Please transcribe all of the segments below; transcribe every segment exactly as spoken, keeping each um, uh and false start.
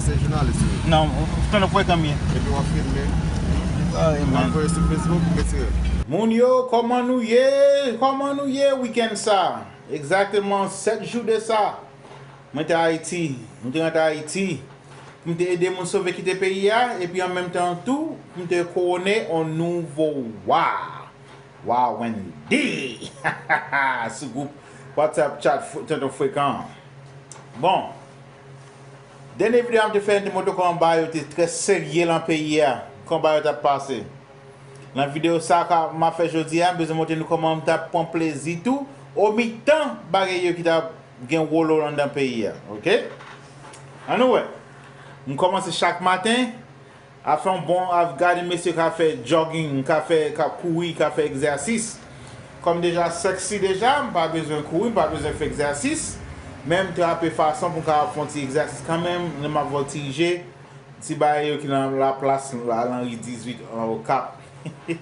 Se jounalis ou ye? Non, tonton frekan m ye. Epi w ap filme? Ay, man. W ap voye sou Facebook, retire. Moun yo, kòman nou ye? Kòman nou ye wikenn sa? Egzakteman sèt jou de sa, mwen te Ayiti. Mwen te rantre Ayiti pou m te ede moun sove kite peyi a, epi an menm tan tou, pou m te kouwone on nouvo wa. Wa Wendy! Sou gwoup WhatsApp chat f-, Tonton Frekan. Bon, dènye videyo a m te fè, m te montre kòman bagay yo te trè serye lan peyi a, kòman bagay yo t ap pase. Lan videyo sa a m ap fè jodi a, m bezwen montre nou kòman m t ap pran plezi tou, o mitan bagay yo ki t ap gen wolo anndan peyi a, oke? Ann nou wè. M kòmanse chak maten, ap fè yon bon, ap gade mesye k ap fè jogging, k ap fè, k ap kouri, k ap fè egzèsis. Kòm deja sèksi deja, m pa bezwen kouri, m pa bezwen fè egzèsis. Men m trape fason pou m kapab fè yon ti egzèsis kanmenm, lè m ap vòtije, ti bagay yo ki nan laplas la, lan ri dizuit, an Okap. Wè!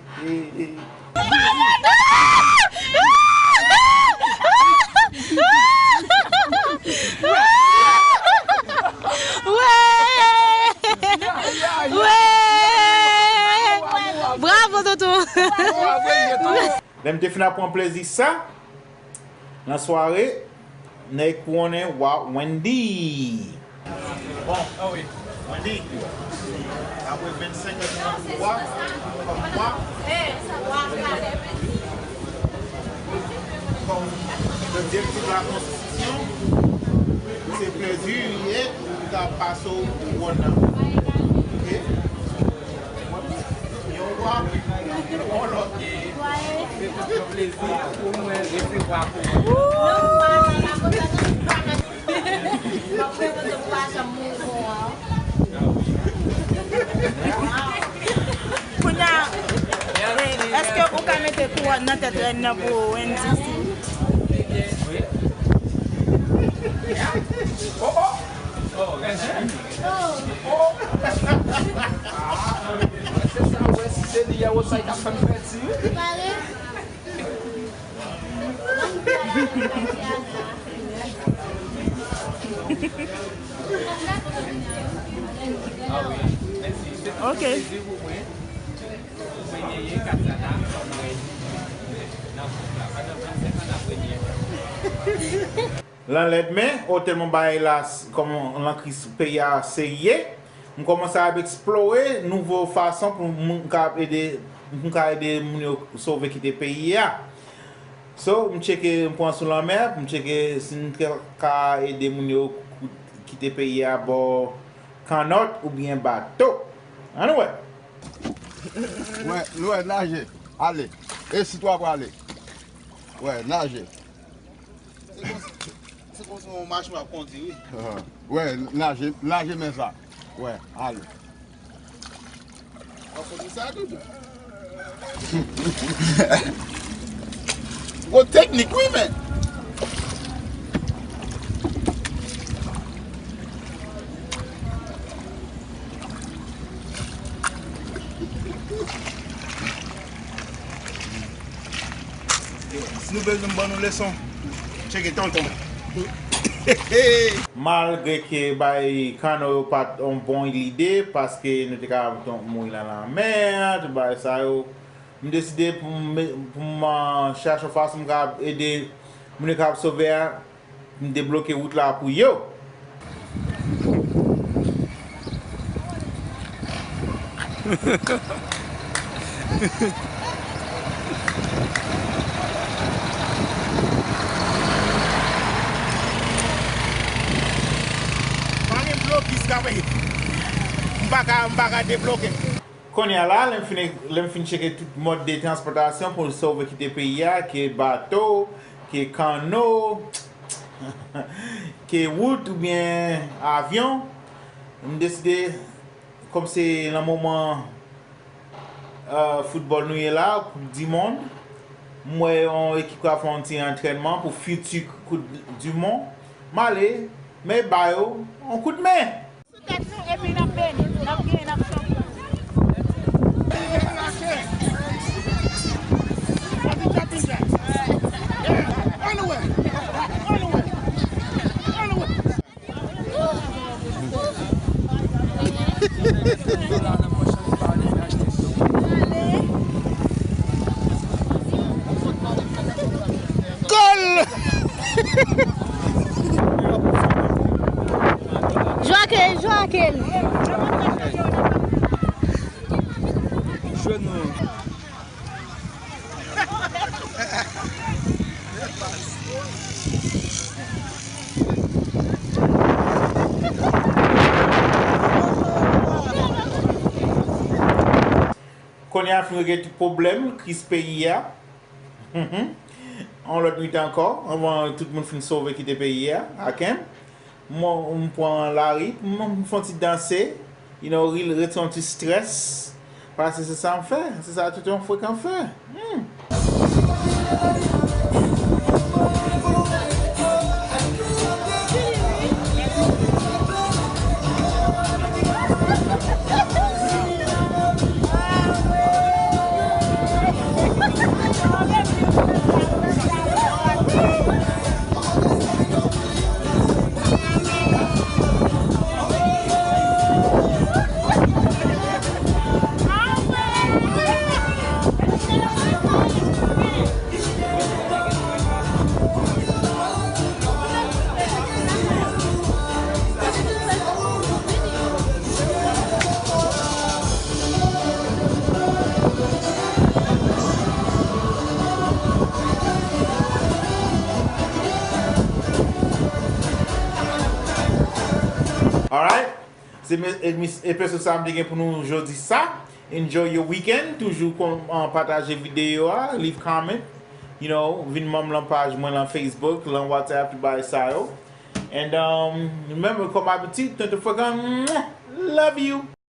Wè! Bravo, tonton! Lè m te fin ap pran plezi sa, nan sware, nèg kouwonnen wa Wendy. Bon, ah wi, Wendy, apre vennsenk an nan pouvwa, kòm wa, kòm direktiv la konstitisyon, se plezi li ye pou ta pase w kouwòn nan. Oke? Yon wa, yon lòt. Se yon plezi pou mwen resevwa kouwòn. Kounye a, èske ou ka mete kouwòn nan tèt rèn nan pou Wendy? Oh, oh! Oh, oh! Oh! Ah, se sa, wè, si se li a, Wosay t ap fè m pèdi, wi. Ok. Lanlèdmen, o tèlman bagay la, s-, kòman lan kriz peyi a serye, m kòmanse ap eksplore nouvo fason pou m kapab ede, pou m ka ede moun yo sove kite peyi a. So, m tcheke, m pran sou lanmè, m tcheke si m ka ede moun yo kite peyi a bò kannòt oubyen bato. Ann wè. Wè, nou wè, naje, ale. E si twa prale. Wè, naje. Se konsa, se konsa yon machin ap kondi, wi. Wè, naje, naje men sa. Wè, ale. W ap kondi sa tou, tou. Gwo teknik, wi, men. Si nou bezwen m ban nou leson, tcheke tonton. Malgre ke bay kano yo pa t yon bon lide, paske nou te ka mouri nan lanmè, tout bagay sa yo, m deside pou m, pou m, ah, chache yon fason m ka ede moun yo k ap sove a, m debloke wout la pou yo. Pa gen blokis k ap, m pa ka, m pa ka debloke. Kounye a la, lè m fin, lè m fin tcheke tout mòd de transpòtasyon pou sove kite peyi a, ke bato, ke kanno, ke wout oubyen avyon, m deside, kòm se nan moman, euh, foutbòl nou ye la, Koup di Mond, m wè yon ekip k ap fè yon ti antrènman pou fiti Koup di Mond, m ale, m ba yo yon kout men. Sou tèt nou, epi n ap beni, n ap genyen, n ap chanpyon. Ann wè, ann wè, ann wè, ann wè. Gòl! Jwe ak el, jwe ak el. Jwe nou. Kounye a fin regle tout pwoblèm, kriz peyi a. Yon lòt nwit ankò, anvan tout moun fin sove kite peyi a, aken. Mwen, m pran lari, m, m fè yon ti danse, you know, ri-, retire yon ti strès. Paske se sa m fè, se sa tout yon frekan fè. Hmm. Alright. Se me-, e mis-, episode sa m te gen pou nou jodi sa. Enjoy your weekend. Toujou kon, an, pataje videyo a, leave comment. You know, vin manm lan paj mwen lan Facebook, lan WhatsApp, tout bagay sa yo. And, um, menm kòm abitid, Tonton Frekan, love you.